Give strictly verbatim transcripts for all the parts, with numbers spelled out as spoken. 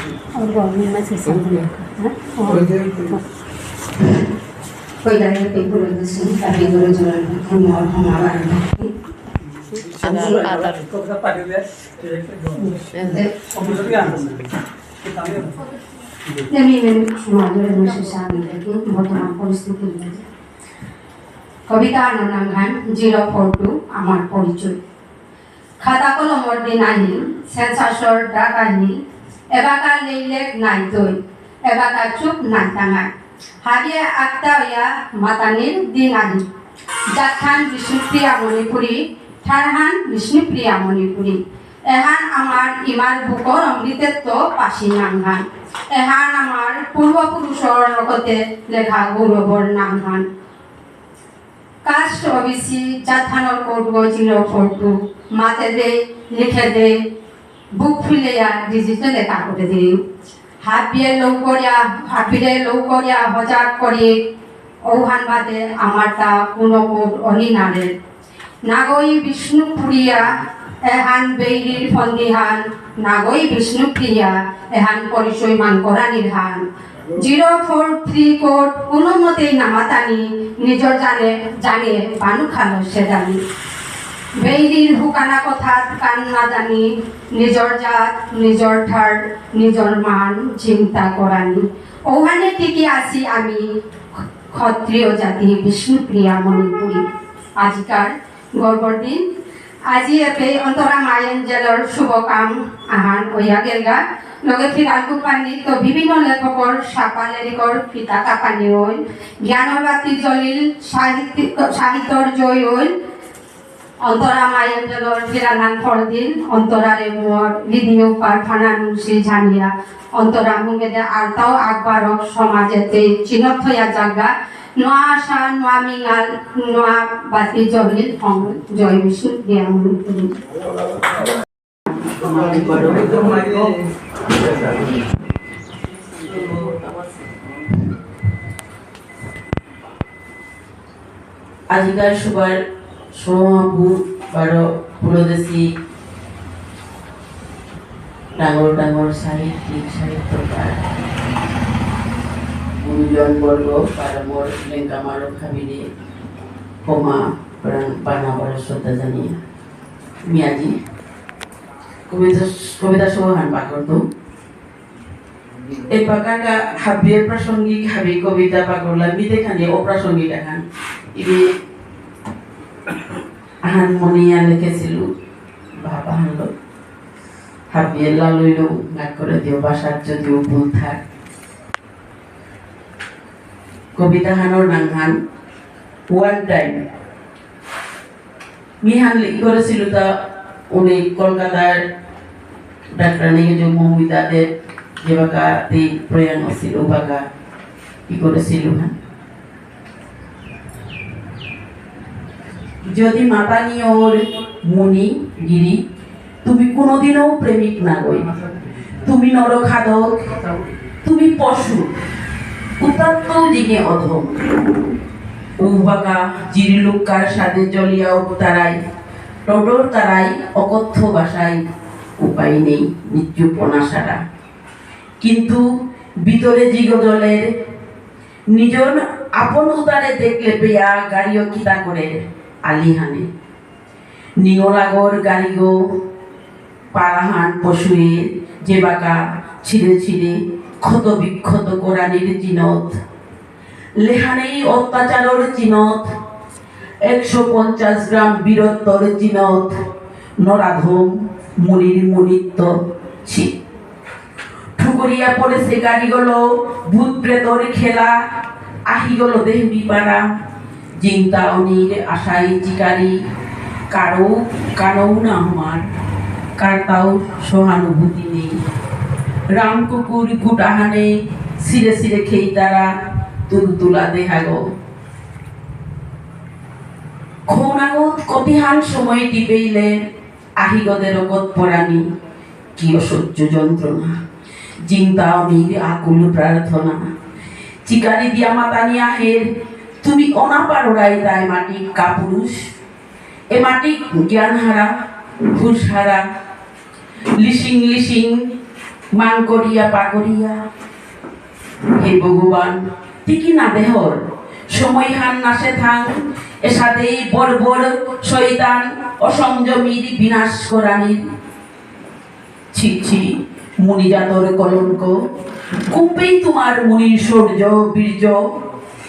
और गवर्नमेंट में सिस्टम बनेगा, हाँ? और पहले तो बोलो, जैसे अभी गुरु जी ने हमारा हमारा আধার, আধার। এমনি মেনু সমাজের বিশেষ আমি দেখি বর্তমান পরিস্থিতি নিয়ে। কবিতা নাঙহান জিরো ফোর টু, আমার পরিচয়। খাতা কলমর দিন আহিল, সেন্সাসর ডাক আহিল, এবাকা লেইলেক নাই তৈ, এবাকা চুপ নাই টাঙায়। হাবিয়ে আক্তা অয়া মাতানির দিন আহিল। জাতহান বিষ্ণুপ্রিয়া মণিপুরী, ঠারহান বিষ্ণুপ্রিয়া মণিপুরী। এহান আমার ইমার বুকর অমৃতেত্ত পাসি নাঙহান। এহান আমার পূর্বপুরুষর লগতে লেখা গৌরবর নাঙহান। কাস্ট ওবিসি জাতহানর কোড গো জিরো ফোর টু, মাতে দে, লিখে দে, বুক ফুলেয়া ডিজিটালে কাকুরে দে। হাবিয়ে লৌকরিয়া, হাবিরে লৌকরিয়া হজাক করি, ঔহান বাদে আমারতা কোনো কোড অনি নারে। নাগই বিষ্ণুপ্রিয়া, এহান বেইরির ফন্দিহান, নাগই বিষ্ণুপ্রিয়া, এহান পরিচয় মান করানির হান। জিরো ফোর থ্রি কোড কোনো মতেই না মাতানি, নিজর জানে, জানে, বানু খালো সে জানি। বেইরির হুকানা কথাত কান না জানি, নিজর জাত, নিজর ঠার, নিজর মান চিন্তা করানি। ওহানে টিকি আসি আমি ক্ষত্রিয় জাতি বিষ্ণুপ্রিয়া মণিপুরী। আজিকার গর্বর দিন। আজি এপে অন্তরা মায়েন জেলর শুভ কাম আহান অয়া গেলগা। লগে ফিরাল কুপানি তো বিভিন্ন লেখকর সাপা লেরিকর ফিতা কাপানি অইল। জ্ঞানর বাতি জ্বলিল, সাহিত্য, সাহিত্যর জয় অইল। অন্তরা মায়েন জেলর ফিরালহান পরদিন, অন্তরারে মোর ভিডিও প্রার্থনা নুংসি জানিয়া, অন্তরা মুঙেদে আলতাও আকবরক সমাজেতে চিনত থয়া জাগা, নোয়া আশা, নোয়া মিঙাল, নোয়া বাতি জ্বলিল হঙ, জয় বিষ্ণু, দিয়া মণিপুরী। আজিকার সভার সভাপতি বারো পুরদেশী ডাঙর ডাঙর সাহিত্যিক, সাহিত্যকার, গুরুজন বর্গ, বারো মোর লেঙ্গামারো খাবিরে ক্ষমা প্রাণ পানা বারো শ্রদ্ধা জানিয়া আমি আজি কবিতা, কবিতা সভাহান পাকরতৌ। এবাকাকা হাবিয়ে প্রাসঙ্গিক, হাবি কবিতা পাকরলা, মিতে খানি অপ্রাসঙ্গিক আহান। ইবি আহান মনিয়া লিখেসিলু, বাবা হানলো। হাবিয়ে লালইলু, না করে দিও, ভাষাত যদিও ভুল থাক। কবিতা হানর নাঙহান, One Time। মিহান লি-, করেসিলু তা উনি কলকাতার ডাক্তার নেই যে মৌমিতা দে যেবাকা তি প্রয়াণ অসিল উবাকা ই করেসিলু, হ্যাঁ। যদি মাতানি অর মুনি গিরি, তুমি কোনোদিনও প্রেমিক নাগই। তুমি নরখাদক, তুমি পশু, উতাত্ত দিনে অধম। উবাকা জিরিলুক্কার সাদে জ্বলিয়া উঠতারাই, টটর তারাই অকথ্য ভাষায় উপায় নেই, মৃত্যুপণা সারা। কিন্তু ভিতরে জিগ জ্বলের, নিজর আপন উতারে দেখলে পেয়া গারিও কিতা করে আলিহানে। নিঙলাগর গারিগো পারাহান পশুয়ে যেবাকা ছিঁড়ে ছিঁড়ে ক্ষত বিক্ষত করানির জিনত। লেহানেই অত্যাচারর জিনত, একশো পঞ্চাশ গ্রাম বীরত্বর জিনত, নরাধম মুনির মুনিত্ব ছি। ঠুকরিয়া পড়েসে গারিগলো, ভূত প্রেতর খেলা, আহিগলো দেহুরি পারা, জিংতা অনির আশাই চিকারি, কারো কারো না আমার, কারতাও সহানুভূতি নেই। রাম কুকুর গুটাহানে, সিরে সিরে খেইতারা, তুলতুলা দেহাগো। খৌনাগত কতিহান সময় টিপেইলে, আহিগদে রকত পরানি, কি অসহ্য যন্ত্রণা। জিংতা অনির আকুল প্রার্থনা। চিকারি দিয়া মাতানি আহের, তুমি অনা পারোরাই তাই মাটি কাপুরুষ। এ মাটি জ্ঞানহারা, হুঁশহারা, লিসিং লিসিং, মাং করিয়া পাকরিয়া। হে ভগবান, তি কি না দেহর? সময়হান নাশে থাং, এসাদে বর্বর শয়তান অসংযমীর বিনাশ করানির। ছি ছি, মুনিজাতর কলঙ্ক। কুম্পেই তোমার মুনির শৌর্য, বীর্য,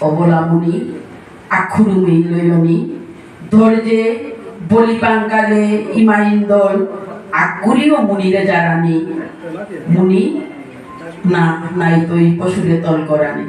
অবলা মুনি, আখুরুমি লয়নি। ধৈর্যে বলি পাঙ্কালে ইমাইন্দল, আকুরিও মুনিরে জারানি। মুনি না, নাই তৈ পশুরে তল করানি।